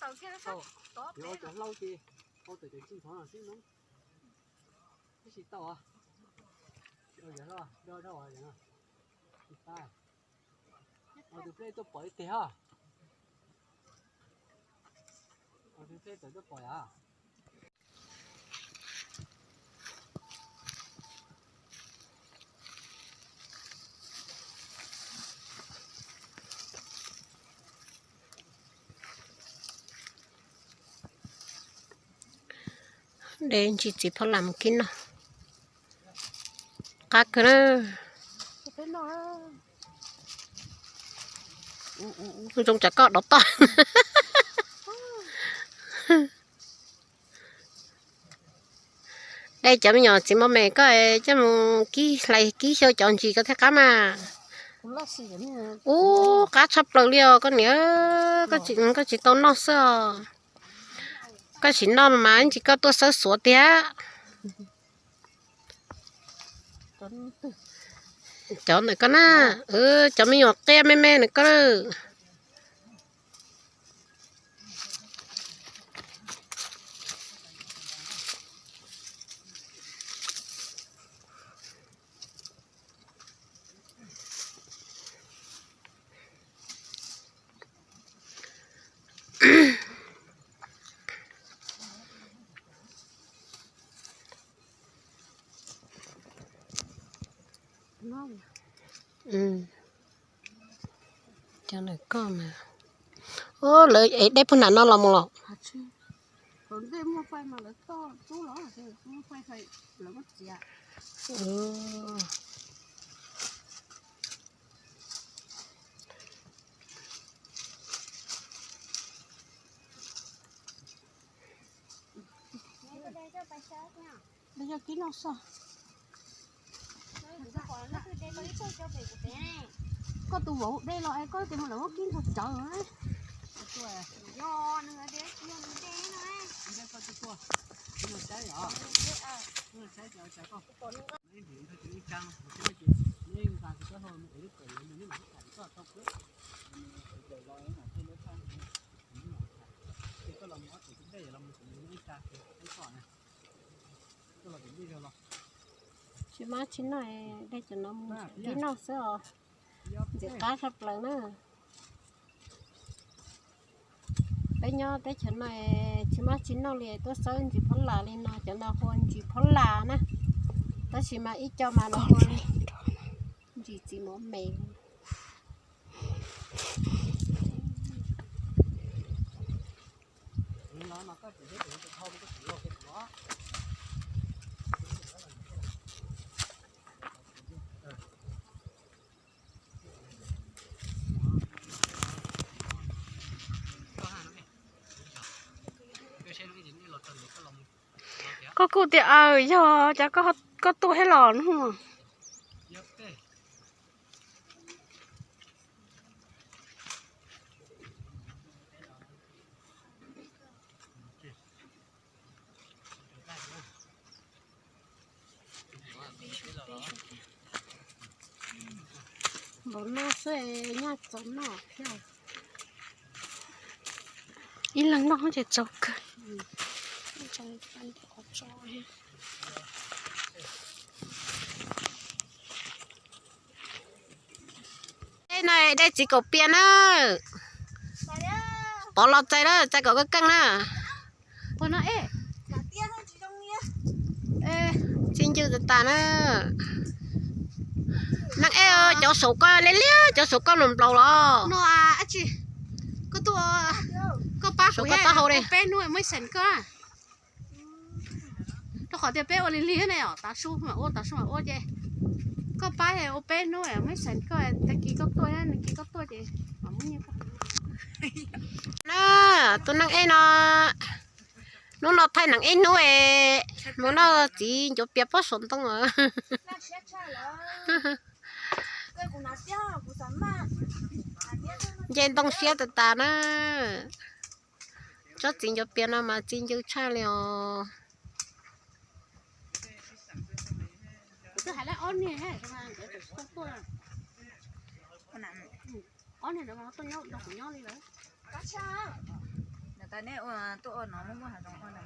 Yuav ua cov hlaub ces ua tawm cov ntsis thov no xwb no. Tab sis tau, yog hlaub do dhau no. Tus pleb tuaj pom ib teg os. Tus pleb tawm tuaj pom yom. De ntsis txiv phob las mus kib noj. Qab kawg na. Zoo tsam koj dov toj. De cov me nyuam txiv mos me koj coj mus kib hlais kib xyaw cov ntsis koj thiaj qab mas. Ub, qab tshaj plaws li os koj niam, koj tsis tau noj xwb os. Koj tsis noj mas ntsis koj tuaj xawb xuav tiag. Cov ntawm koj na, cov me nyuam qia me me ntawm koj. Cov ntawm koj mas. Ub, lawv ev dej puag nram no los mus los? Koj tus vauv de los es koj tes mus lawm koj kib ntug tsawv. Tsis mab tsis noj, de cov no mus kib noj xwb os. Ntxim qab tshaj plaws na. Peb nyob teb chaws no tsis mab tsis noj li tuaj xawb ntsis phob las li no, cov no hu ua ntsis phob las na. Tab sis mas ib co mas lawv hu ua ntsis txiv mov me. Koj kuj tias aws yog cas koj tuaj thiab los no. Npaum no xwb nyaj txaus noj thiab. Ib leeg noj ces txaus kawg. Dej no dej txiv kaum pias na. Pov los txais na, txais kom keej keej na. Txi ncw tas tas na. Neeg ej, cov saum koj liab liab, cov saum koj nplaum nplaum los. Koj pab kuv taub hau li. Peb hnub muaj ib xeem koj. Rau qhov tias peb ua lig lig ne, tav su mas ua, tav su mas ua ces koj pab ua peb hnub muaj ib xeem koj, tag kis koj tuaj, tag kis koj tuaj ces mam muab nyiaj koj. Na, tus neeg ej no, hnub no thaij neeg ej hnub es mus noj txiv ncuav pias pob saum ntoo. Nce ntoo siab tas tas na. Tsob txiv ncuav pias no mas txi ncw tshaj li os. Nej ua tuaj ua no muaj muaj hav zoov ua no.